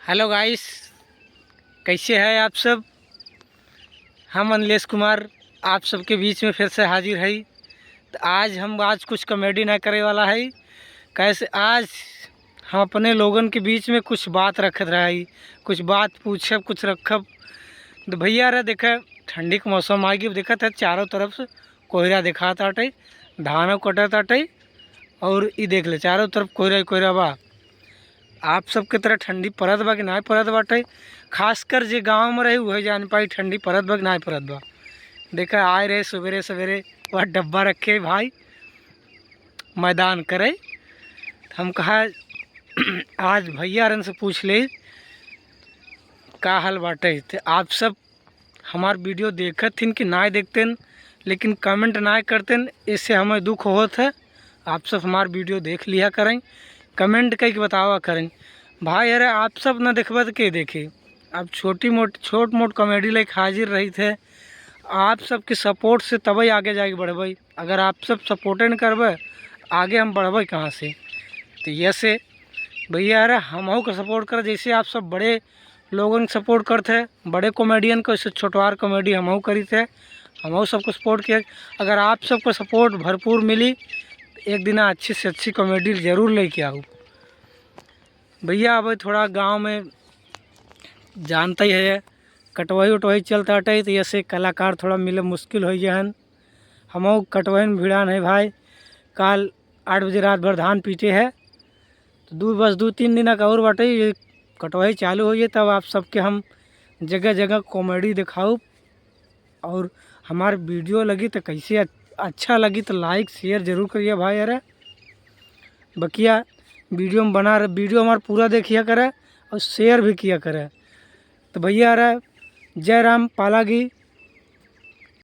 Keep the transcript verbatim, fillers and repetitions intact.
हेलो गाइस, कैसे हैं आप सब? हम अनिलेश कुमार आप सबके बीच में फिर से हाजिर है। तो आज हम आज कुछ कॉमेडी ना करे वाला है, कैसे आज हम अपने लोगन के बीच में कुछ बात रखत रही, कुछ बात पूछब, कुछ रखब। तो भैया रे, देखे ठंडी के मौसम आ गई, देखत है चारों तरफ से कोहरा दिखात आटे, धानों कटत आटे, और ई देख ले चारों तरफ कोहरा ही कोहरा बा। आप सबके तरह ठंडी परत बा कि नाय परत बाटे? खासकर जे गाँव में रही, उहे जान पाई ठंडी परत बा कि नाय परत बा। देखा, आए रहे सवेरे सवेरे, वह डब्बा रखे भाई मैदान करे। हम कहा, आज भैया रन से पूछ ले, का हाल बाटे। तो आप सब हमार वीडियो देखत हिन कि नाय देखतेन, लेकिन कमेंट नाय करतेन, इससे हमें दुख होत है। आप सब हमार वीडियो देख लिया करें, कमेंट करके बतावा करें। भाई, अरे, आप सब ना देखबे तो के देखी? अब छोटी मोट, छोट मोट कॉमेडी लेके हाजिर रही थे। आप सबके सपोर्ट से तबे आगे जाके बढ़बे। अगर आप सब सपोर्टे न करबे, आगे हम बढ़बे कहाँ से? तो ये से भैया, अरे, हमहू के सपोर्ट करे, जैसे आप सब बड़े लोगन के सपोर्ट करत है, बड़े कॉमेडियन को, इससे छोटवार कॉमेडी हमहू करीत है, हमहू सबको सपोर्ट किया। अगर आप सबको सपोर्ट भरपूर मिली, तो एक दिन अच्छी से अच्छी कॉमेडी जरूर लेके आऊ। भैया, अब थोड़ा गाँव में जानता ही है, कटवाई उटवाई चलता अटे, तो ऐसे कलाकार थोड़ा मिले मुश्किल हो गया हन। हमहू कटवाई में भिड़ान है भाई, काल आठ बजे रात भर धान पीटे है, तो दू, बस दू तीन दिन का और बाटे, ये कटवाई चालू हो जाए, तब आप सबके हम जगह जगह कॉमेडी दिखाऊ। और हमार वीडियो लगी तो कैसे अच-, अच्छा लगी तो लाइक शेयर जरूर करिए भाई। अरे बकिया वीडियो में बना रहे, वीडियो हमार पूरा देखिया करे और शेयर भी किया करे। तो भैया, अरे जय राम पालागी,